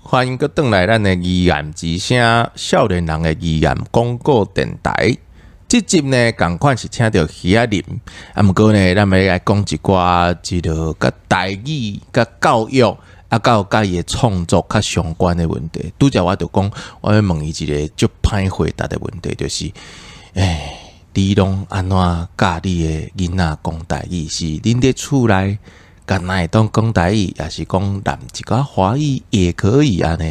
歡迎閣轉來咱的語言之聲，少年人的語言廣播電臺。這集呢，仝款是請著魚仔林，啊，毋過呢，咱欲來講一寡這个佮台語、佮教育，啊，佮佮伊的創作較相關的問題。拄才我就講，我欲問伊一个足歹回答的問題，就是，欸，你攏按怎教你的囡仔講台語？是恁佇厝內，敢若會當講台語，抑是講摾一寡華語也可以按呢？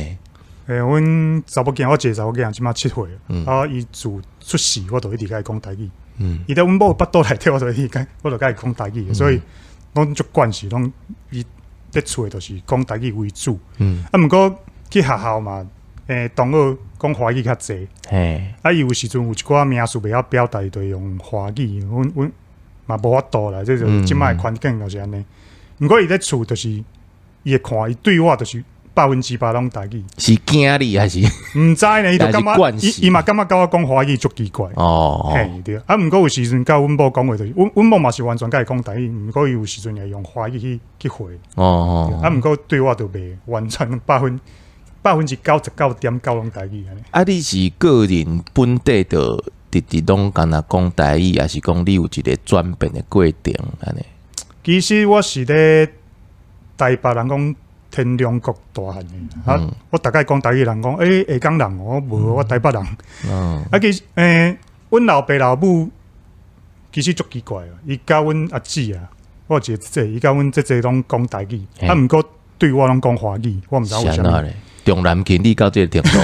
欸，阮查某囝，我一个查某囝，這馬7歲，啊，伊自出世我就一直共伊講台語。伊佇阮某腹肚內底，我就一直共，我就共伊講台語，所以攏足慣勢，攏伊佇厝的就是講台語為主。啊，毋過去學校嘛，欸，同學講華語較濟。啊，伊有時陣有一寡名詞袂曉表達，伊就會用華語。阮阮嘛無法度啦，這就這擺的環境就是按呢。毋過伊佇厝就是伊會看，伊對我就是100%攏台語。是驚你還是？毋知呢，伊就感覺伊伊嘛感覺共我講華語足奇怪。嘿對。啊，毋過有時陣佮阮某講話，就是阮阮某嘛是完全共伊講台語，毋過伊有時陣會用華語去去回。啊，毋過對我就袂完全99.9%攏台語按呢。啊，你是個人本底就直直攏干焦講台語，抑是講你有一个轉變的過程按呢？其實我是咧台北人講天龍國大漢的，啊，我逐擺講台語，人講欸下港人，我無，我台北人。啊，其實欸，阮老爸老母其實足奇怪啊，伊佮阮阿姊啊，我有一個姐姐，伊佮阮姐姐攏講台語，啊，毋過對我攏講華語，我毋知為啥物。重男輕女到這個程度。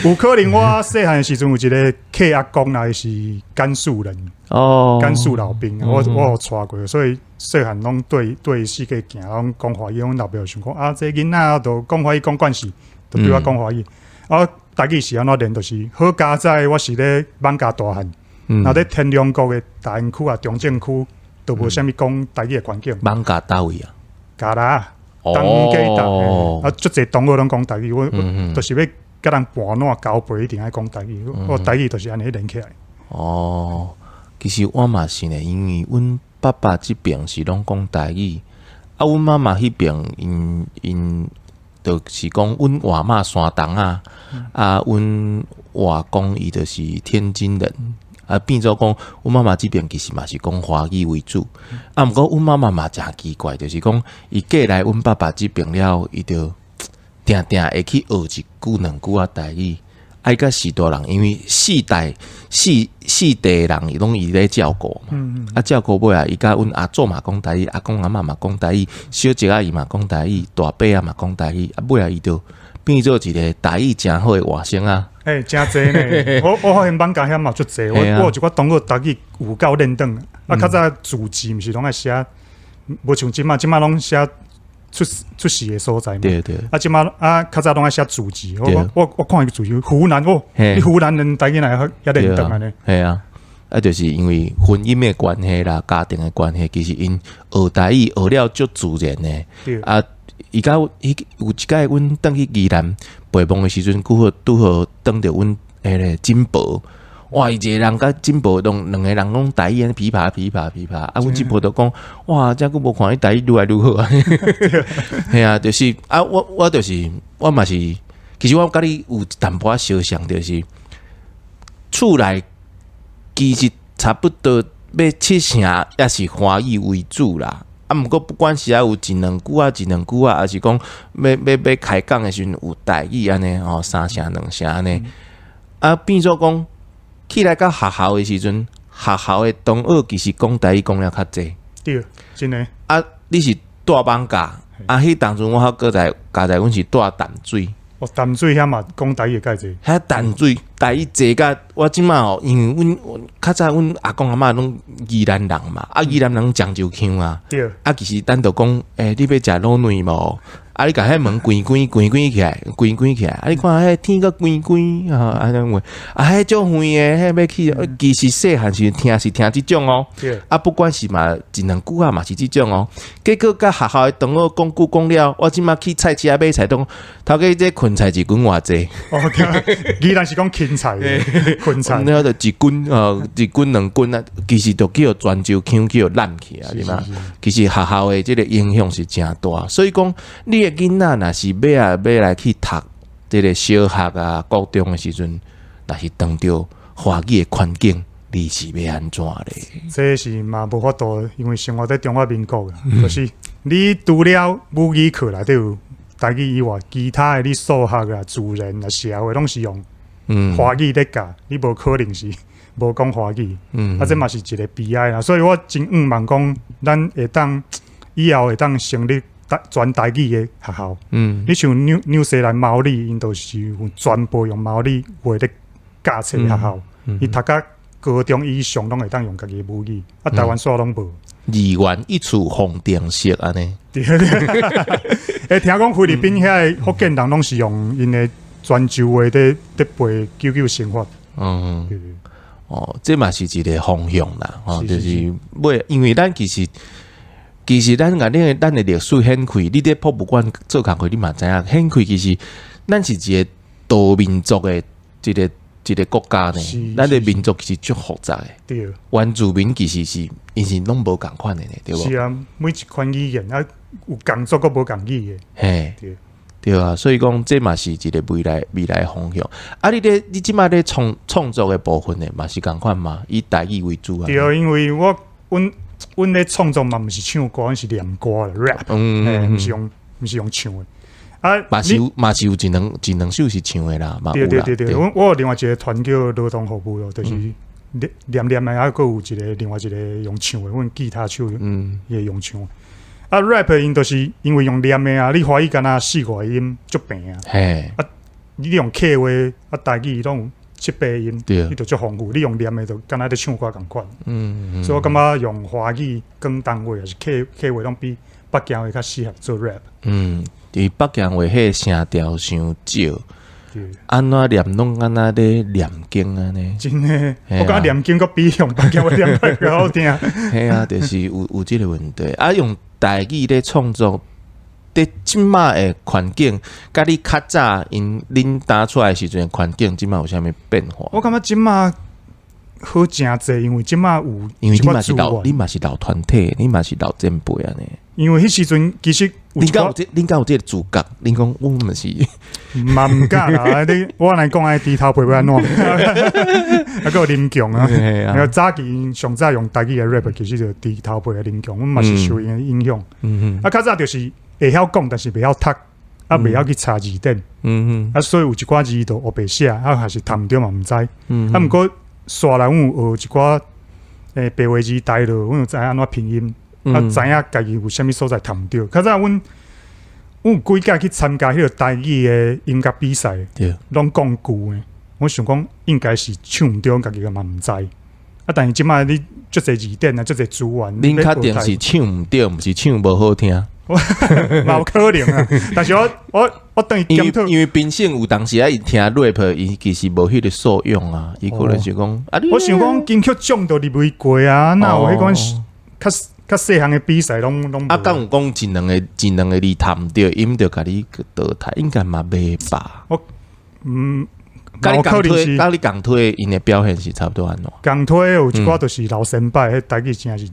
有可能我細漢的時陣有一个契阿公啦，伊是甘肅人，甘肅老兵，我我有帶過，所以細漢攏對對四界行，攏講華語，阮老爸就想講啊，這囡仔都講華語講慣勢，就對我講華語。啊，台語是按怎練，就是好佳哉，我是咧艋舺大漢，若佇天龍國的大安區啊、中正區，都無啥物講台語的環境。艋舺佗位啊？嘉義。東街搭，啊，足濟同學攏講台語，我我就是欲佮人盤撋交陪，一定愛講台語。我台語就是按呢練起來。哦，其實我嘛是呢，因為阮爸爸這邊是攏講台語，啊，阮媽媽彼邊𪜶𪜶就是講阮外嬤山東啊，啊，阮外公伊就是天津人。啊，變做講，阮媽媽這邊其實嘛是講華語為主。啊，毋過阮媽媽嘛誠奇怪，就是講伊過來阮爸爸這邊了，伊就定定會去學一句兩句仔台語。啊，伊佮序大人，因為四代四四代人伊攏伊咧照顧嘛。啊，照顧尾啊，伊佮阮阿祖嘛講台語，阿公阿嬤嘛講台語，小叔仔伊嘛講台語，大伯仔嘛講台語。啊，尾仔伊就變做一个台語誠好的外甥仔。欸，誠濟呢！我我發現艋舺遐嘛足濟，我我有一寡同學台語有夠輪轉。啊，較早住址毋是攏愛寫，無像這馬，這馬攏寫出出世的所在嘛。對對。啊，這馬啊，較早攏愛寫住址。我我我看伊住址湖南哦，你湖南人台語哪會遐輪轉按呢？係啊，啊，就是因為婚姻的關係啦，家庭的關係，其實𪜶學台語學了足自然的。啊。伊佮彼有一擺，阮轉去宜蘭陪墓的時陣，拄好拄好轉著阮彼个婶婆。哇！伊一个人佮婶婆攏兩个人攏台語按呢琵琶琵琶琵琶。啊，阮婶婆就講：哇，遮久無看你台語愈來愈好啊！嘿啊，就是啊，我我就是我嘛是，其實我佮你有淡薄仔相像，就是厝內其實差不多欲七成也是華語為主啦。啊，毋過不管是抑有一兩句啊，一兩句啊，抑是講欲欲欲開講的時陣有台語按呢吼，三聲兩聲按呢。啊，變做講起來到學校的時陣，學校的同學其實講台語講了較濟。對，真的。啊，你是住艋舺，啊，彼當陣我還閣在佳哉，阮是住淡水。哦，淡水遐嘛講台語較濟。遐淡水台語濟甲我這馬吼，因為阮較早阮阿公阿嬤攏宜蘭人嘛，啊宜蘭人漳州腔啊。啊，其實咱就講，欸，你欲食滷卵無？啊，你共彼門關關關關起來，關關起來。啊，你看彼天閣關關啊，按呢問，啊，彼足遠的，彼欲去，其實細漢時聽是聽這種哦。啊，不管是嘛一兩句仔嘛是這種哦。結果佮學校的同學講久講了，我這馬去菜市仔買菜，講頭家這芹菜一斤偌濟？哦，宜蘭是講芹菜，芹菜。那就一斤哦，一斤兩斤啊，其實就叫泉州腔叫濫去啊，對嗎？其實學校的這个影響是誠大，所以講你你的囡仔若是欲來去讀這个小學啊、國中的時陣，若是當著華語的環境，你是欲按怎咧？這是嘛無法度，因為生活佇中華民國，就是你除了母語課內底有台語以外，其他的你數學啊、自然啊、社會攏是用華語咧教，你無可能是無講華語。啊，這嘛是一个悲哀啦。所以我真向望講，咱會當以後會當成立台全台語的學校。你像紐西蘭毛利，𪜶就是有全部用毛利話咧教冊學校，伊讀甲高中以上攏會當用家己的母語，啊，台灣煞攏無。二元一處方程式按呢。對對。欸，聽講菲律賓遐个福建人攏是用𪜶的泉州話佇背九九乘法。對對。哦，這嘛是一个方向啦，吼，就是尾，因為咱其實咱共你咱的歷史掀開，你佇博物館做工課，你嘛知影，掀開其實咱是一个多民族的一個國家呢，咱的民族其實足複雜的。原住民其實是𪜶是攏無仝款的呢，對無？是啊，每一款語言啊，有仝族閣無仝語的。嘿，對啊，所以講這嘛是一个未來方向。啊，你這擺咧創作的部分呢，嘛是仝款嘛，以台語為主啊。對，因為我阮咧創作嘛，毋是唱歌，阮是念歌啦，rap，毋是用唱的。啊，嘛是有一兩首是唱的啦，對對對對，我有另外一个團叫勞動服務咯，就是念念念的，啊，閣有一个另外一个用唱的，阮吉他手伊會用唱。啊，rap 𪜶就是因為用念的啊，你華語敢若四五个音足平啊。啊，你用客話啊，台語攏有七八音，你就足豐富。你用念的就敢若咧唱歌仝款。所以我感覺用華語、廣東話抑是客話，攏比北京話較適合做 rap。嗯，佇北京話彼个聲調傷少，按怎念攏敢若咧念經按呢？真的，我感覺念經閣比用北京話念較好聽。嘿啊，就是有這个問題。啊，用台語咧創作，佇這擺的環境，佮你較早𪜶恁擔出來時陣的環境，這擺有啥物變化？我感覺這擺好誠濟，因為這擺有因為你嘛是老，你嘛是老團體，你嘛是老前輩按呢。因為彼時陣其實恁敢有這，恁敢有這个資格？恁講阮嘛是嘛毋敢啦！你我來講，愛豬頭皮欲按怎？啊，閣有林強啊，那個早期上早用台語的 rap，其實就豬頭皮的林強，阮嘛是受𪜶的影響。啊，較早就是會曉講，但是袂曉讀，啊，袂曉去查字典。啊，所以有一寡字就烏白寫，啊，還是讀毋著嘛毋知。啊，毋過煞來阮有學一寡白話字台落，阮有知影按怎拼音。啊，知影家己有啥物所在讀毋著。較早阮有幾屆去參加彼个台語的音樂比賽，攏講舊的。我想講應該是唱毋著，家己嘛毋知。啊，但是這擺你足濟字典啊，足濟資源，恁確定是唱毋著，毋是唱無好聽？嘛有可能啊。但是我等於檢討，因為評審有當時啊，伊聽 rap，伊其實無彼个素養啊，伊可能就講啊，我想講金曲獎都入圍過啊，哪有彼款較較細項的比賽攏啊，敢有講一兩個字讀毋著，𪜶就共你淘汰，應該嘛袂吧？我嗯，佮你仝推，𪜶的表現是差不多按怎？仝推有一寡就是老前輩，彼台語真是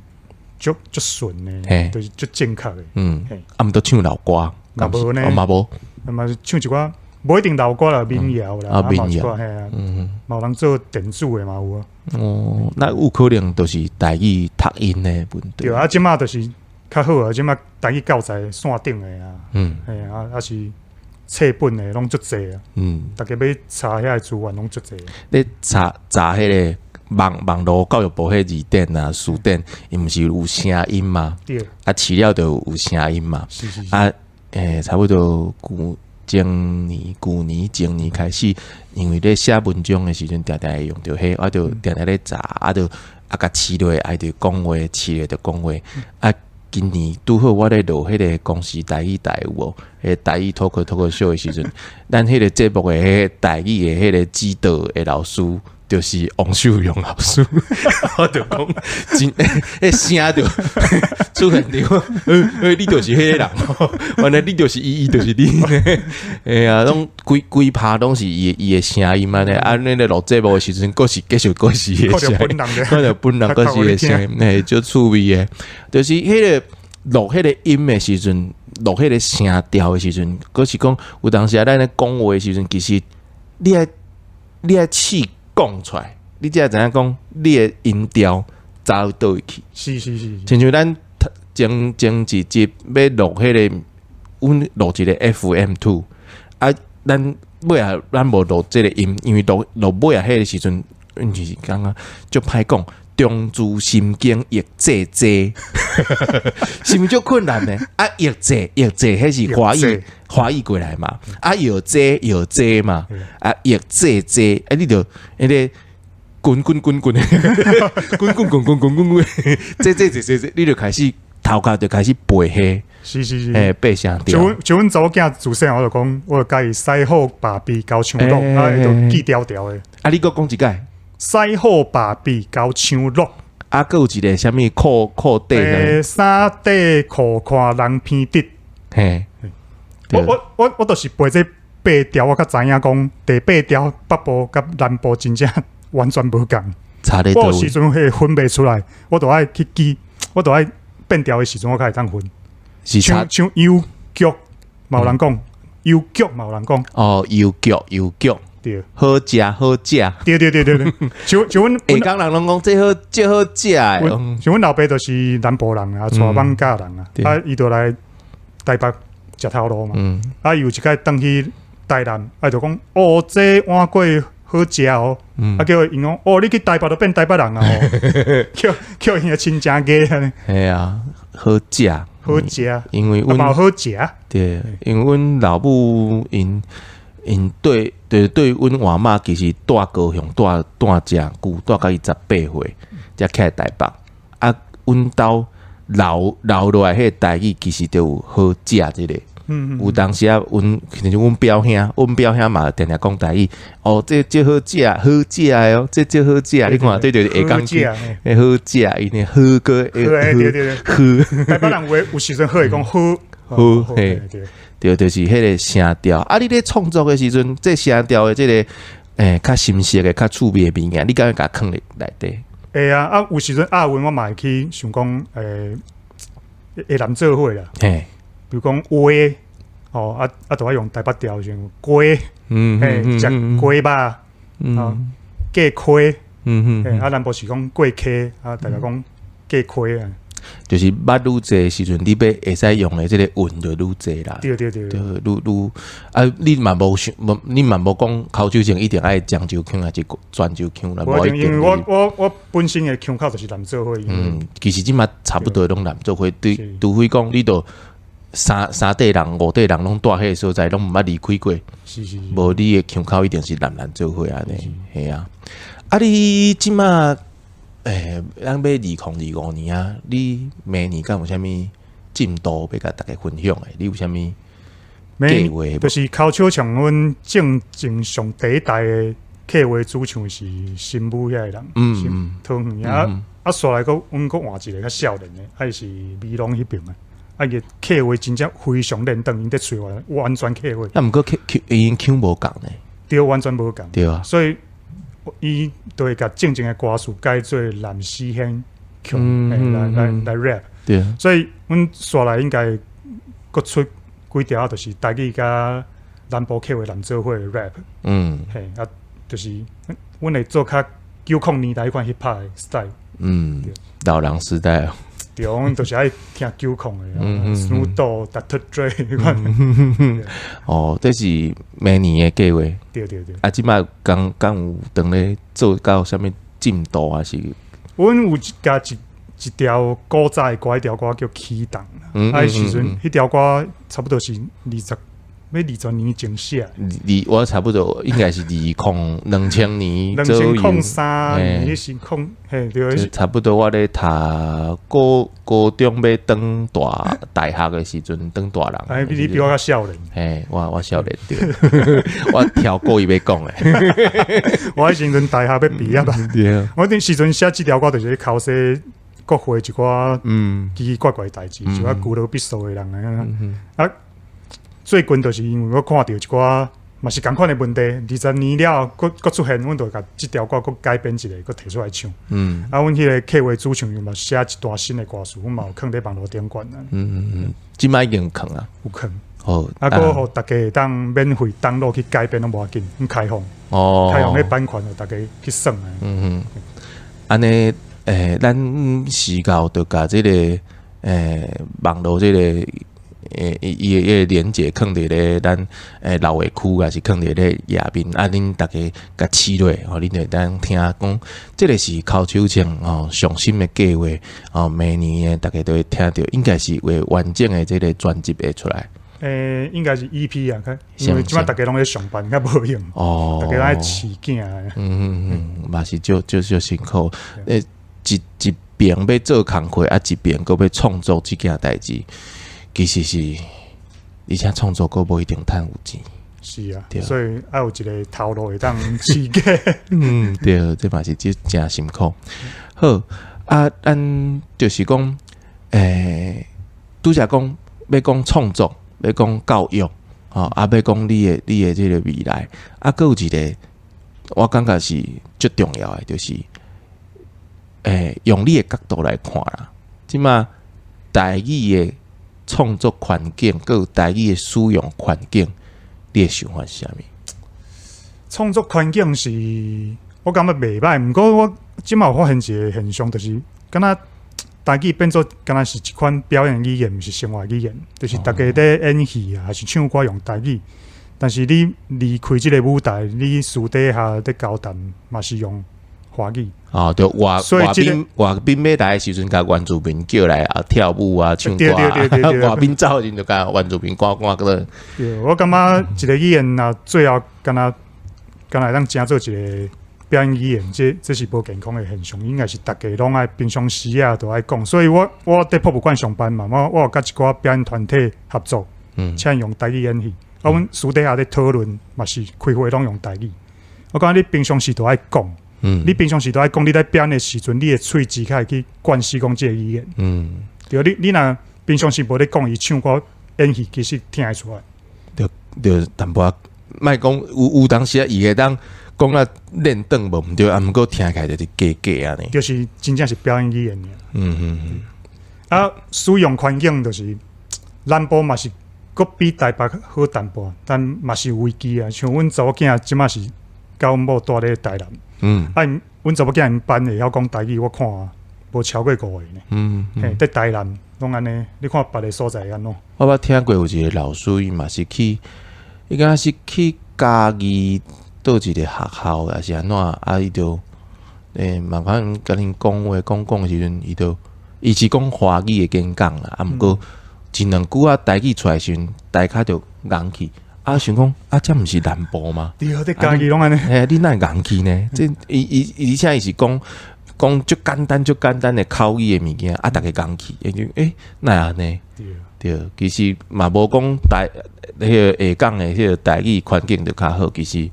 足足順的，就是足正確的。嗯，啊，毋都唱老歌，嘛無呢？嘛無，嘛是唱一寡，無一定老歌啦，民謠啦，啊，民謠，嘿啊，嘛有人做電子的嘛有啊。哦，那有可能就是台語讀音的問題。對啊，這擺就是較好啊，這擺台語教材線頂的啊，嘿啊，抑是冊本的攏足濟啊。逐家欲查遐个資源攏足濟。你查查彼个網路教育部彼字典啊、辭典，伊毋是有聲音嗎？對。啊，飼料就有聲音嘛。是是是。啊，差不多舊前年、舊年、前年開始，因為咧寫文章的時陣，定定會用著彼，我就定定咧查，啊，就啊，共飼落，愛就講話，飼落就講話。啊，今年拄好我咧錄彼个公視台語台有無？彼个台語脫口秀的時陣，咱彼個節目的彼个台語的彼個指導的老師，就是王秀榮老師。我就講真，彼聲就出現著，你就是彼個人，原來你就是伊，伊就是你。哎呀，攏規規拍攏是伊的聲音按呢，啊，咱咧錄節目的時陣，閣是繼續閣是伊的聲音，看著本人閣是伊的聲音，嘿，足趣味的。就是彼個錄彼個音的時陣，錄彼個聲調的時陣，閣是講有當時啊，咱咧講話的時陣，其實你愛試講出來，你才會知影講你的音調走佗位去。親像咱前前一集欲錄彼個，阮錄一個 FM two 啊，咱尾仔咱無錄這個音，因為錄錄尾仔彼個時陣，阮就是感覺足歹講。中樞神經抑制劑，是毋是足困難呢？啊，抑制抑制，彼是華語華語過來嘛？啊，藥劑藥劑嘛？啊，抑制劑，啊，你就彼個滾滾滾滾，滾滾滾滾滾滾滾，這這這這這，你就開始頭殼就開始背彼，欸，背聲調。像阮查某囝自細我就講，我就共伊西好爸比交唱落，啊，伊就記牢牢的。啊，你閣講一擺。西好爸比交唱落，啊，閣有一個啥物褲褲底？欸，衫底褲看人偏直。我就是背這八調，我較知影講第八調北部佮南部真正完全無仝。差咧我有時陣會分袂出來，我都愛去記，我都愛變調的時陣，我較會當分。是像像郵局，嘛有人講，郵局嘛有人講。哦，郵局郵局。對，好食好食。對對對對對，像阮下港人攏講這好這好食的。像阮老爸就是南部人啊，跩艋舺人啊，啊，伊就來台北食頭路嘛。啊，伊有一擺轉去台南，啊，就講哦，這碗粿好食哦。啊，叫𪜶講哦，你去台北就變台北人啊！叫叫𪜶的親情價按呢。嘿啊，好食，好食，因為阮好食。對，因為阮老母𪜶。𪜶對對對，阮外媽其實蹛高雄蹛蹛誠久，蹛甲伊18歲，才起來台北。啊，阮兜留留落來彼個台語，其實就有好食這個。有當時啊，阮其實阮表兄，阮表兄嘛定定講台語。哦，這這好食，好食的哦，這這好食。你看，這就是下港區，欸，好食，𪜶的好閣對對對，好。台北人話有時陣好會講好，好嘿。對，就是彼個聲調。啊，你咧創作的時陣，這聲調的這個，欸，較深色的、較趣味的物件，你敢會共囥佇內底？會啊，啊，有時陣押韻我嘛會去想講，欸，會南做伙啦。比如講話，哦，啊啊，都愛用台北調，像雞，嘿，食雞肉，啊，過溪，啊，南部是講過溪，啊，大家講過溪啊。就是捌愈濟時陣，你欲會使用的這個韻就愈濟啦。對對對，對，愈愈啊，你嘛無想，無你嘛無講剾手唱一定愛漳州腔還是泉州腔啦。無一定，因為我本身的腔口就是南做伙。嗯，其實這馬差不多攏南做伙，對，除非講你著三三塊人、五塊人攏蹛彼個所在，攏毋捌離開過。是是。無你的腔口一定是南南做伙按呢，嘿啊。啊，你這馬？欸，咱欲2025年啊！你明年敢有啥物進度欲共大家分享的？你有啥物計劃？就是剾手唱，阮正前上第一代的客話主唱是新武遐個人，桃園啊啊，煞來閣阮閣換一個較少年的，啊伊是美濃彼爿的，啊伊客話真正非常輪轉，𪜶佇喙話完全客話。啊，毋過腔𪜶腔無仝呢？對，完全無仝。對啊，所以。伊就會共正前的歌詞改做藍詩軒腔來來來 rap。對，所以阮煞來應該閣出幾條，就是台語佮南部客話南做伙的 rap。嘿，啊，就是阮會做較90年代彼款 hip hop 的 style。嗯，老人時代哦。對，阮就是愛聽九空的，Snoop Dogg、Dr. Dre 彼款。哦，這是明年的計劃。對對對。啊，這擺剛剛有當咧做到啥物進度還是？阮有一共一一條古早的歌，彼條歌叫《起動》。啊，彼時陣彼條歌差不多是欲20年前寫。二我差不多應該是2000年 2003年，彼是空嘿對。差不多我咧讀高高中欲轉大大學的時陣，轉大人。哎，你比我較少年。嘿，我少年對，我跳過伊欲講的。我彼時陣大學欲畢業啊。對。我彼時陣寫這條歌，就是咧剾洗國會一寡奇奇怪怪的代誌，一寡舊羅必數的人啊。啊，最近就是因為我看著一寡嘛是仝款的問題，20年了後，閣閣出現，阮就共這條歌閣改編一下，閣提出來唱。啊，阮彼個客話主唱又嘛寫一段新的歌詞，阮嘛有囥佇網路頂懸啊。這擺已經囥啊。有囥。哦，啊，閣予逐家會當免費 download 去改編攏無要緊，阮開放。開放彼版權，予逐家去耍的。按呢，咱時到就共這个網路這个伊的連結囥佇咧咱留言區，抑是囥佇咧頁面，啊，恁逐家共試落，吼，恁就會當聽講，這个是寇秋清吼上新的計劃，吼，明年的逐家都會聽著，應該是會完整的這个專輯會出來。應該是 EP 啊，因為這擺逐家攏咧上班，較無閒。逐家攏愛飼囝。嘛是足足足辛苦。一邊欲做工課，啊，一邊閣欲創作這件代誌，其實是，而且創作閣無一定趁有錢。是啊，所以愛有一个頭路會當飼囝。對，這嘛是真誠辛苦。好，啊，咱就是講，拄才講欲講創作，欲講教育，吼，啊，欲講你的這个未來，啊，閣有一个，我感覺是足重要的，就是，用你的角度來看啦，這馬台語的創作環境，閣有台語的使用環境，你的想法是啥物？創作環境是，我感覺袂䆀，毋過我這馬有發現一个現象，就是敢若台語變做敢若是一款表演語言，毋是生活語言，就是逐家佇演戲啊，抑是唱歌用台語，但是你離開這个舞台，你私底下佇交談嘛是用華語。哦，就外賓外賓欲來的時陣，共原住民叫來啊跳舞啊唱歌啊，外賓走的時陣就共原住民趕趕過。對，我感覺一个語言若最後敢若會當成做一个表演語言，這是無健康的現象，應該是逐家攏愛平常時啊都愛講。所以我佇博物館上班嘛，我有佮一寡表演團體合作，請𪜶用台語演戲。啊，阮私底下咧討論嘛是開會攏用台語。我感覺你平常時都愛講。你平常時都愛講，你咧表演的時陣，你的喙齒較會去慣勢講這个語言。對，你若平常時無咧講，伊唱歌演戲，其實聽會出來。對對，淡薄仔，莫講有當時啊，伊會當講啊練轉無毋對，啊毋過聽起來就是假假按呢。就是真正是表演語言爾。啊，使用環境就是南部嘛是閣比台北好淡薄，但嘛是有危機啊。像阮查某囝這馬是佮阮某蹛咧台南。啊，阮查某囝𪜶班會曉講台語，我看無超過五个呢。嘿，佇台南攏按呢，你看別个所在按怎？我捌聽過有一个老師，伊嘛是去，伊敢若是去嘉義佗一个學校，抑是按怎？啊，伊就嘛可能共𪜶講話講講的時陣，伊就伊是講華語的演講啦，啊，毋過一兩句仔台語出來時陣，大家就戇去。啊，想講啊，這毋是南部嗎？對，佇嘉義攏按呢。嘿，你哪會戇去呢？這伊伊而且伊是講講足簡單、足簡單的口語的物件，啊，逐家戇去，伊就欸，哪會按呢？對，其實嘛無講台彼个下港的彼个台語環境就較好，其實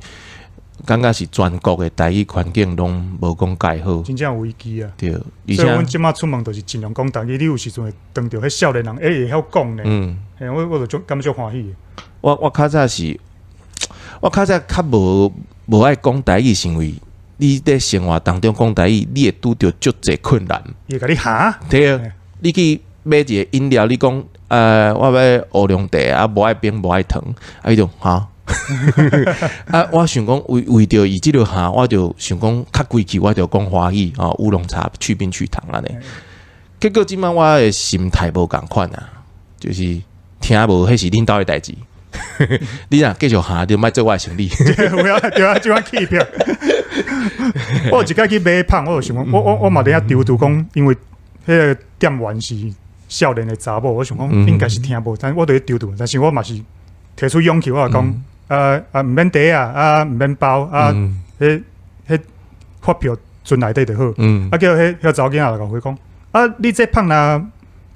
感覺是全國的台語環境攏無講蓋好。真正有危機啊！對，所以阮這馬出門就是盡量講台語。你有時陣會撞著彼少年人，欸，會曉講呢。嘿，我就足感覺足歡喜。我較早較無愛講台語，是因為你佇生活當中講台語，你會拄著足濟困難。伊會共你哈？對，你去買一个飲料，你講我欲烏龍茶啊，無愛冰無愛糖，啊，伊就哈。啊，我想講為著伊這个哈，我就想講較規矩，我就講華語啊，烏龍茶去冰去糖按呢。結果這馬我的心態無仝款啊，就是聽無彼是恁兜的代誌。你若繼續哈，就莫做我的生意。有啊，對啊，這款欺騙。我有一擺去買麭，我就想講，我嘛佇遐躊躇講，因為彼个店員是少年的查某，我想講應該是聽無，但我佇咧躊躇，但是我嘛是提出勇氣，我就講，啊，毋免茶啊，啊，毋免包啊，彼發票存內底就好。啊，叫彼查某囝仔來共回講，啊，你這麭若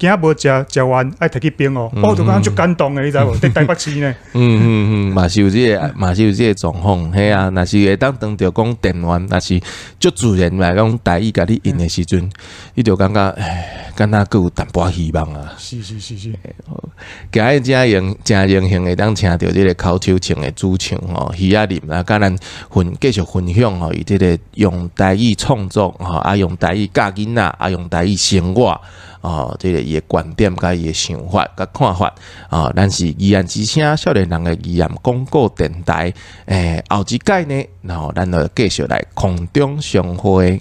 今仔無食食完，愛提去冰哦，哦，就感覺足感動的，你知無？佇台北市呢。嗯嗯嗯，嘛是有這個，嘛是有這個狀況，嘿啊，若是會當當著講電話，若是足自然來講台語共你應的時陣，你就感覺唉，敢若閣有淡薄仔希望啊。是是是是。今日真榮真榮幸會當請著這個口手唱的主唱吼，徐亞林啊，佮咱分繼續分享吼，伊這個用台語創作吼，啊用台語教囡仔，啊用台語生活。哦，這個伊的觀點佮伊的想法佮看法，哦，咱是宜蘭之聲少年人的宜蘭廣播電台，欸，後一擺呢，然後咱就繼續來空中相會。